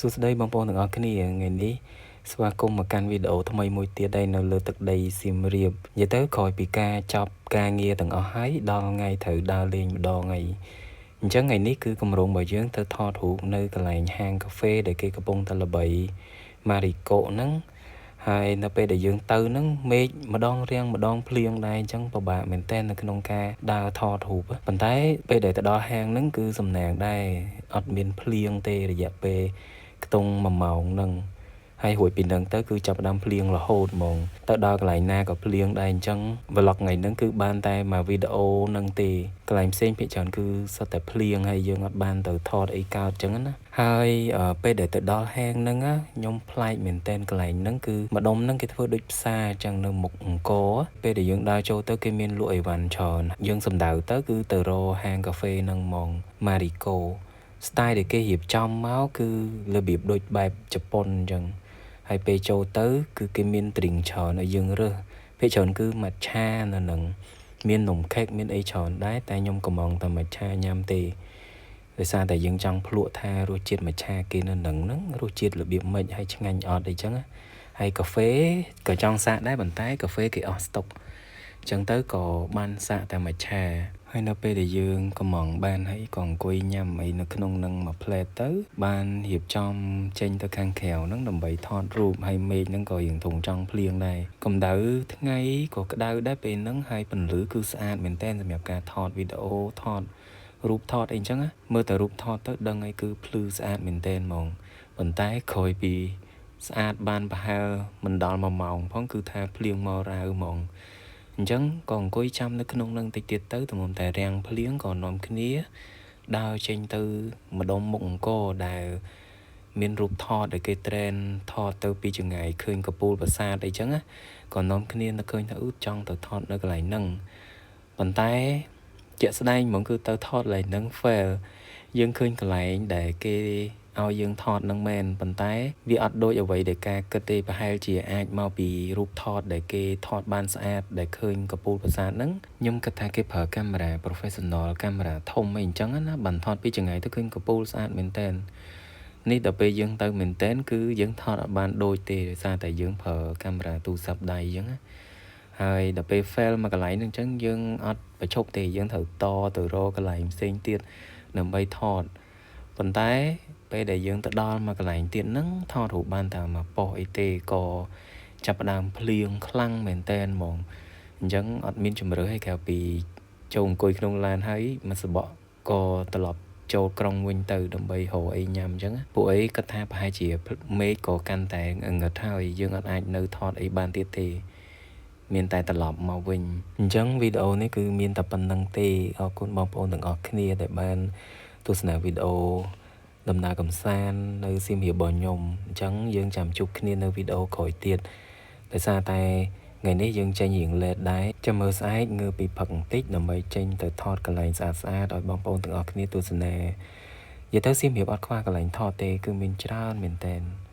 សួស្តីបងប្អូនទាំងអស់គ្នាថ្ងៃនេះស្វាគមន៍មកកាន់វីដេអូថ្មីមួយទៀតដែរនៅលើទឹកដីសៀមរាបនិយាយទៅក្រោយពីការចប់ការងារទាំងអស់ហើយដល់ថ្ងៃត្រូវដើរលេងម្ដងហើយអញ្ចឹងថ្ងៃនេះគឺគម្រោងរបស់យើងទៅថតរូបនៅកន្លែងហាងកាហ្វេដែលគេកំពុងតែល្បី Mariko ហ្នឹងហើយនៅពេលដែលយើងទៅហ្នឹងមេឃម្ដងរាំងម្ដងភ្លៀងដែរអញ្ចឹងពិបាកមែនទែននៅក្នុងការដើរថតរូបប៉ុន្តែពេលដែលទៅដល់ហាងហ្នឹងគឺសំណាងដែរអត់មានភ្លៀងទេរយៈពេលខ្ទង់1ម៉ោងហ្នឹងហើយរួចពីហ្នឹងទៅគឺចាប់ផ្ដើមភ្លៀងរហូតហ្មងទៅដល់កន្លែងណាក៏ភ្លៀងដែរអញ្ចឹង vlog ថ្ងៃហ្នឹងគឺបានតែមួយវីដេអូហ្នឹងទេកន្លែងផ្សេងភាគច្រើនគឺសុទ្ធតែភ្លៀងហើយយើងអត់បានទៅថតអីកើតអញ្ចឹងណាហើយពេលដែលទៅដល់ហាងហ្នឹងខ្ញុំប្លែកមែនទែនកន្លែងហ្នឹងគឺម្ដុំហ្នឹងគេធ្វើដូចផ្សារអញ្ចឹងនៅមុខអង្គរពេលដែលយើងដើរចូលទៅគេមានលក់អីវ៉ាន់ច្រើនយើងសំដៅទៅគឺទៅរកហាងកាហ្វេហ្នឹងហ្មង Mariko style ដែលគេរៀបចំមកគឺរបៀបដូចបែបជប៉ុនអញ្ចឹងហើយពេលចូលទៅគឺគេមាន drink ច្រើនឲ្យយើងរើសភាគច្រើនគឺម៉ាឆានៅនឹងមាននំខេកមានអីច្រើនដែរតែខ្ញុំកម្ម៉ង់តែម៉ាឆាញ៉ាំទេដោយសារតែយើងចង់ភ្លក់ថារសជាតិម៉ាឆាគេនៅនឹងហ្នឹងរសជាតិរបៀបម៉េចហើយឆ្ងាញ់អត់អីចឹងហើយកាហ្វេក៏ចង់សាកដែរប៉ុន្តែកាហ្វេគេអស់ស្តុកអញ្ចឹងទៅក៏បានសាកតែម៉ាឆាហើយនៅពេលដែលយើងកម្ម៉ង់បានហើយក៏អង្គុយញ៉ាំអីនៅក្នុងនឹងមួយផ្លែតទៅបានរៀបចំចេញទៅខាងក្រៅហ្នឹងដើម្បីថតរូបហើយមេឃហ្នឹងក៏រៀងធំចង់ភ្លៀងដែរកម្ដៅថ្ងៃក៏ក្ដៅដែរពេលហ្នឹងហើយពន្លឺគឺស្អាតមែនទែនសម្រាប់ការថតវីដេអូថតរូបថតអីចឹងណាមើលតែរូបថតទៅដឹងហើយគឺភ្លឺស្អាតមែនទែនហ្មងប៉ុន្តែក្រោយពីស្អាតបានប្រហែលមិនដល់1ម៉ោងផងគឺថាភ្លៀងមករាវហ្មងអញ្ចឹងក៏អង្គុយចាំនៅក្នុងនឹងតិចទៀតទៅទម្រាំតែរាំងភ្លៀងក៏នាំគ្នាដើរចេញទៅម្ដុំមុខអង្គរដែលមានរូបថតដែលគេ trend ថតទៅពីចម្ងាយឃើញកំពូលប្រាសាទអីចឹងណាក៏នាំគ្នានឹកឃើញថាអឺចង់ទៅថតនៅកន្លែងហ្នឹងប៉ុន្តែជាក់ស្ដែងហ្មងគឺទៅថតកន្លែងហ្នឹង fail យើងឃើញកន្លែងដែលគេឲ្យយើងថតនឹងមែនប៉ុន្តែវាអត់ដូចអ្វីដែលការគិតទេប្រហែលជាអាចមកពីរូបថតដែលគេថតបានស្អាតដែលឃើញកំពូលប្រាសាទហ្នឹងខ្ញុំគិតថាគេប្រើកាមេរ៉ា professional កាមេរ៉ាធំអីអញ្ចឹងណាបានថតពីចម្ងាយទៅឃើញកំពូលស្អាតមែនតើនេះដល់ពេលយើងទៅមែនតែនគឺយើងថតអត់បានដូចទេដោយសារតែយើងប្រើកាមេរ៉ាទូរស័ព្ទដៃអញ្ចឹងណាហើយដល់ពេល fail មកកន្លែងហ្នឹងអញ្ចឹងយើងអត់បញ្ឈប់ទេយើងត្រូវតទៅរកកន្លែងផ្សេងទៀតដើម្បីថតប៉ុន្តែពេលដែលយើងទៅដល់មកកន្លែងទៀតហ្នឹងថតរូបបានតែមួយប៉ុស្តិ៍អីទេក៏ចាប់ផ្ដើមភ្លៀងខ្លាំងមែនតែនហ្មងអញ្ចឹងអត់មានជំរឿសឯក្រៅពីចូលអង្គុយក្នុងឡានហើយមកសបកក៏ត្រឡប់ចូលក្រុងវិញទៅដើម្បីរកអីញ៉ាំអញ្ចឹងពួកអីគាត់ថាប្រហែលជាមេឃក៏កាន់តែងឹតហើយយើងអត់អាចនៅថតអីបានទៀតទេមានតែត្រឡប់មកវិញអញ្ចឹងវីដេអូនេះគឺមានតែប៉ុណ្ណឹងទេអរគុណបងប្អូនទាំងអស់គ្នាដែលបានទស្សនាវីដេអូដំណើរកំសាន្តនៅសៀមរាបរបស់ខ្ញុំអញ្ចឹងយើងចាំជួបគ្នានៅវីដេអូក្រោយទៀតដោយសារតែថ្ងៃនេះយើងចេញរៀង late ដែរចាំមើលស្អែកងើបពីព្រឹកបន្តិចដើម្បីចេញទៅថតកន្លែងស្អាតស្អាតឲ្យបងប្អូនទាំងអស់គ្នាទស្សនានិយាយទៅសៀមរាបអត់ខ្វះកន្លែងថតទេគឺមានច្រើនមែនតើ។